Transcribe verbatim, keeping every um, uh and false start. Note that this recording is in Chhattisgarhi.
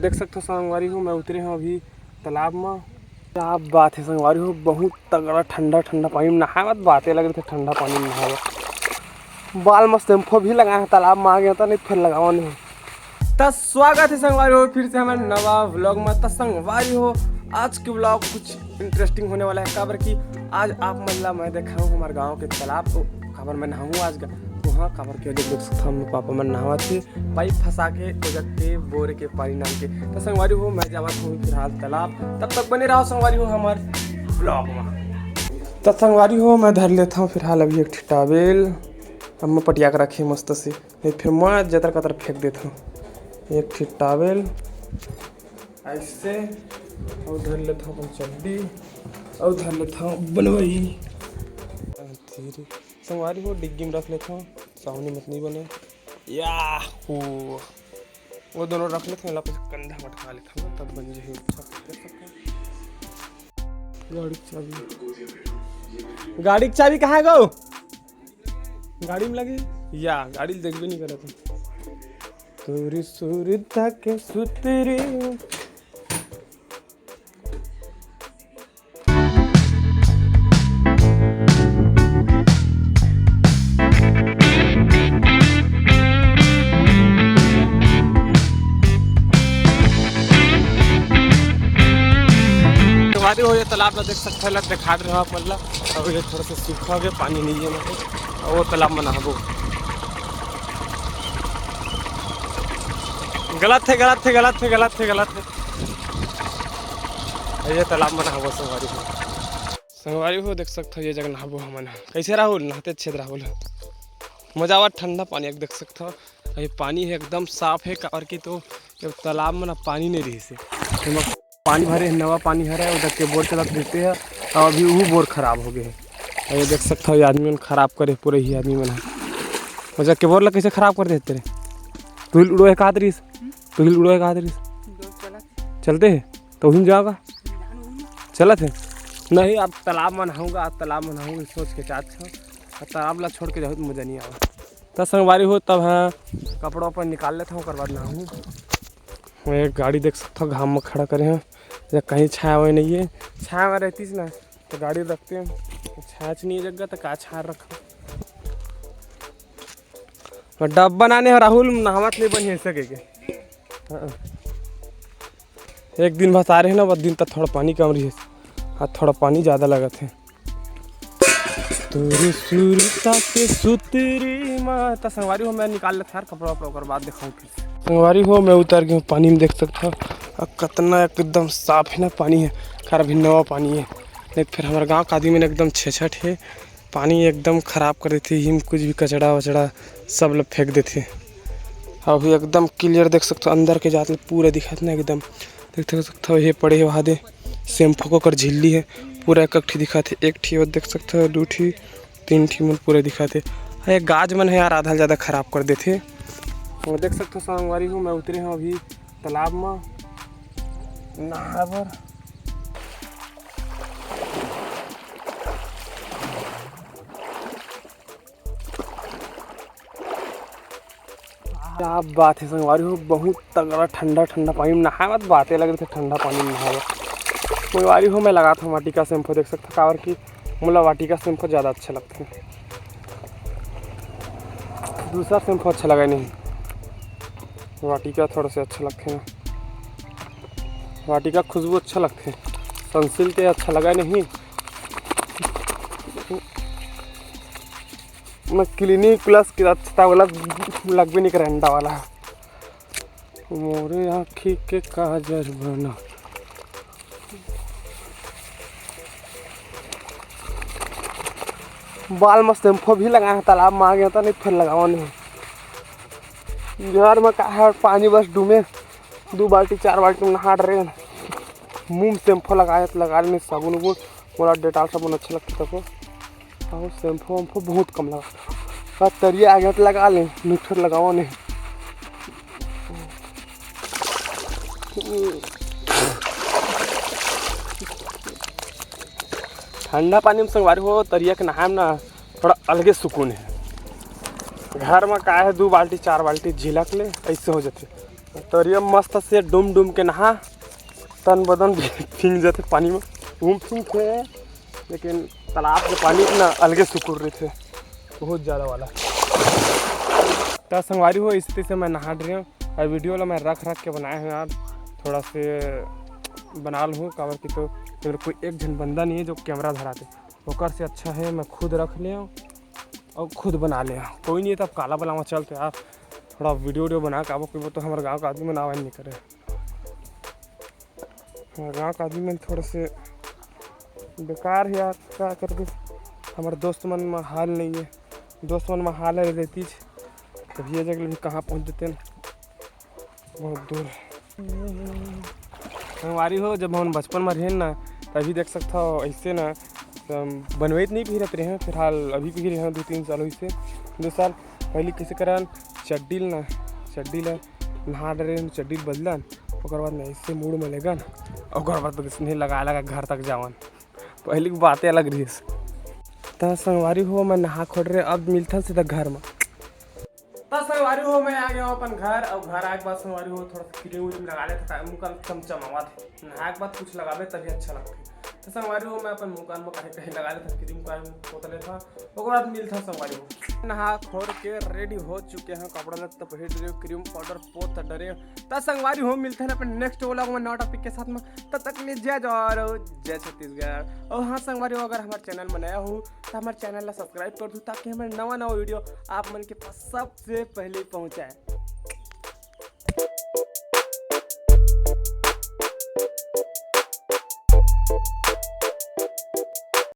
देख सकथो संगवारी हो, मैं उतरे हूँ अभी तालाब में। क्या बात है संगवारी हो, बहुत तगड़ा ठंडा ठंडा पानी में नहाए, मत बातें लग रही थे ठंडा पानी में नहाए। बाल में शैम्पू भी लगाए हैं, तालाब में आ गया था, नहीं फिर लगावा नहीं। त स्वागत है संगवारी हो फिर से हमारे नवा व्लॉग में। त संगवारी हो, आज के व्लॉग कुछ इंटरेस्टिंग होने वाला है, काबर कि आज आप मन ला मैं देखाऊँ हमारे गाँव के तालाब को, काबर मैं नहाऊँ आज गा-, वहाँ काबर के देख सकथो हम पापा मन नहावत हे, पाइप फंसा के ओजग के बोर के पानी नाम के। त संगवारी हो, मैं जावत हूँ फिलहाल तालाब, तब तक बने रहो संगवारी हो हमारे व्लॉग में। त संगवारी हो, मैं धर लेता हूँ फिलहाल अभी एक ठी टॉवेल, अब मैं पटिया के रखे मस्त से, नहीं फिर मैं जतर कतर फेंक देता हूँ। एक ठी टॉवेल ऐसे, और धर लेता हूँ अपन चड्डी, और धर लेता हूँ बनवाई। तेरी संगवारी हो, डिग्गी में रख लेता हूँ, सावनी मत नहीं बने। या हो, वो दोनों रख लेते हैं, ला कुछ कंधा मटका लेता हूँ, तब बन जाए अच्छा। गाड़ी की चाबी, गाड़ी की चाबी कहाँ है गो? गाड़ी में लगे या गाड़ी ल देखबे नहीं करत है। तोरी सूरता के सुतरी। संगवारी हो, ये तालाब ला देख सकते हैं, ला दिखा रहे हो आप, मतलब अब ये थोड़ा सा सूखा हो गया, पानी नहीं है, मतलब अब वो तालाब में नहाबो। गलत है, गलत है, गलत है, गलत है, गलत है। ये तालाब में नहाबो संगवारी हो। संगवारी हो, देख सकते हो ये जगह नहाबो हमन ह। कैसे राहुल नहाते अच्छे राहुल ह। मजा आवा, ठंडा पानी एक देख सकते हो। ये पानी है एकदम साफ है, काबर की तो ये तालाब में ना पानी नहीं रही से। एमा पानी भरे है, नवा पानी हरे, उधर के बोर चलत रहते हैं, और अभी वो बोर खराब हो गए है। और ये देख सकते हो, ये आदमी मन खराब करे पूरे ही आदमी मन ह। मजा के बोर ला कैसे खराब कर देते रे? तू ही उड़ो एक हाथ रहीस, तू ही उड़ो एक हाथ रहीस। चलते हैं तो उहिम जाओगा। चलत है। नहीं, अब तालाब में नहाऊंगा, अब तालाब में नहाऊंगा, सोच के चाहत हूँ। अब तालाब ला छोड़ के जाऊँ तो मजा नहीं आवा। त संगवारी हो, तब हाँ, कपड़ा ऊपर निकाल लेता हूँ, ओकर बाद नहाऊँ। मैं एक गाड़ी देख सकता हूँ, घाम में खड़ा करे हैं, या कहीं छाया हुआ नहीं है। छाया में रहतीस ना, तो गाड़ी रखते हैं, छाया च नहीं है जगह, तो का छाया रखा। डब्बा नाने हो राहुल, नहावत नहीं बनी ऐसे के, के। हाँ। एक दिन बस आ रहे ना, वो दिन तक थोड़ा पानी कम रही, आज थोड़ा पानी ज़्यादा लगत है। तोरे सुरता के सुतरी मा। त संगवारी हो, मैं निकाल लेता यार कपड़ा वपड़ा, ओकर बाद दिखाऊँ फिर। संगवारी हो, मैं उतर गया हूँ पानी में, देख सकता हूँ। अब कितना एकदम साफ है ना पानी है, कार अभी नवा पानी है। नहीं फिर हमारे गाँव का आदमी ने एकदम छेछट है, पानी एकदम खराब कर देती है, कुछ भी कचड़ा वचड़ा सब लोग फेंक देते। अभी एकदम क्लियर देख सकते हो, अंदर के जात ले पूरा दिखत ना एकदम। देख सकते हो, ये पड़े है वहाँ दे शैम्पू को कर झिल्ली है, पूरा एक एक ठी दिखत है, एक ठी वो देख सकते हो, दू ठी, तीन ठी मन पूरा दिखत है। हाँ, ये गाज मन है यार, आधा ले ज़्यादा खराब कर देते। और देख सकते हो संगवारी हो, मैं उतरे हूँ अभी तालाब में नहाए बर। क्या बात है संगवारी हो, बहुत तगड़ा ठंडा ठंडा पानी में नहाए, मत बातें लग रही थी ठंडा पानी में नहाए। संगवारी हो, मैं लगात हूँ वाटिका शैम्पू, देख सकता काबर कि मोला वाटिका शैम्पू ज़्यादा अच्छा लगता है, दूसरा शैम्पू अच्छा लगा नहीं, वाटिका थोड़ा सा अच्छा लगता है ना। वाटिका खुशबू अच्छा लगथे, सनसिल्क के अच्छा लगा नहीं। मैं क्लिनिक प्लस के अच्छा वाला लगबे नहीं करे, अंडा वाला। मोरे आँखी के काजर बना। बाल में शैम्पू भी लगाए हैं, तालाब में आ गया था, नहीं फिर लगावा नहीं। घर में का है, पानी बस डूमे, दो बाल्टी चार बाल्टी में नहा डरे। मुंह में शैम्पू लगाए तो लगा लेने साबुन उबुन, मोला डेटॉल साबुन अच्छा लगता को। और शैम्पू वैम्पू बहुत कम लगा, बस तरिया आ गया तो लगा ले, नहीं फिर लगावा नहीं। ठंडा पानी में संगवारी हो, तरिया के नहाए में ना थोड़ा अलगे सुकून है। घर में का है, दो बाल्टी चार बाल्टी झिलक ले, ऐसे हो जाते। तरिया मस्त से डूम डूम के नहा, तन बदन भींग जाथे पानी में। उम भींगथे, लेकिन तालाब के पानी ना अलगे सुकुर रहिथे, बहुत ज़्यादा वाला। त संगवारी हो, इस तरीके से मैं नहा डरे हूँ। अउ वीडियो ला मैं रख रख के बनाए हूँ यार, थोड़ा से बना लूँ, काबर कि तो मेरे कोई एक झन बंदा नहीं है जो कैमरा धराते, ओकर से अच्छा है मैं खुद रख ले अउ खुद बना ले। कोई नहीं है, तब काला बलावा चलते यार, थोड़ा वीडियो वीडियो बना के आबो, कोई तो हमारे गाँव का आदमी मन आवा नहीं करे। हमारे गाँव का आदमी मन थोड़ा से बेकार है यार, का करबे, हमारे दोस्त मन में हाल नहीं है, दोस्त मन में हाल है रहतीच, तभी ये जगह भी कहाँ पहुँच देते हैं, बहुत दूर। संगवारी हो, जब हम बचपन में रहेन ना, तभी देख सकत हो ऐसे ना, तो हम बनवई त नहीं पहिरत रहे, फिलहाल अभी पहिरे हैं, दो तीन साल होइसे, दो साल पहले कैसे करन, चड्डी ल ना, चड्डी ल नहा डरे, चड्डी ल बदलन, ओकर बाद ना ऐसे मूड़ में लेगन, ओकर बाद तो किसने लगा लगा घर तक जावन। पहली की बातें अलग रहिस। त संगवारी हो, मैं नहा खोड़ रहे, अब मिलथन सीधा घर में। त संगवारी हो, मैं आ गया हूँ अपन घर। अब घर आए के बाद संगवारी हो, थोड़ा सा क्रीम व्रीम लगा लेते, मुँह का चमचमावत है। नहाए के बाद कुछ लगाबे तभी अच्छा लगता है। त संगवारी हो, मैं अपन मुँह कान में कहीं कहीं लगा लेता, क्रीम का पोत लेता, ओकर बाद मिलता संगवारी हो। नहा खोर के रेडी हो चुके हैं, कपड़ा लत्ता पहिर डरे, क्रीम पाउडर पोत डरे। त संगवारी हो, मिलते हैं अपन नेक्स्ट व्लॉग में नवा टॉपिक के साथ में। तब तक के लिए जय जोहार, जय छत्तीसगढ़। और हाँ संगवारी हो, अगर हमारे चैनल में नया हो तो हमारे चैनल ला सब्सक्राइब कर दू, ताकि हमारे नवा नवा वीडियो आप मन के पास सबसे पहले पहुँचाए।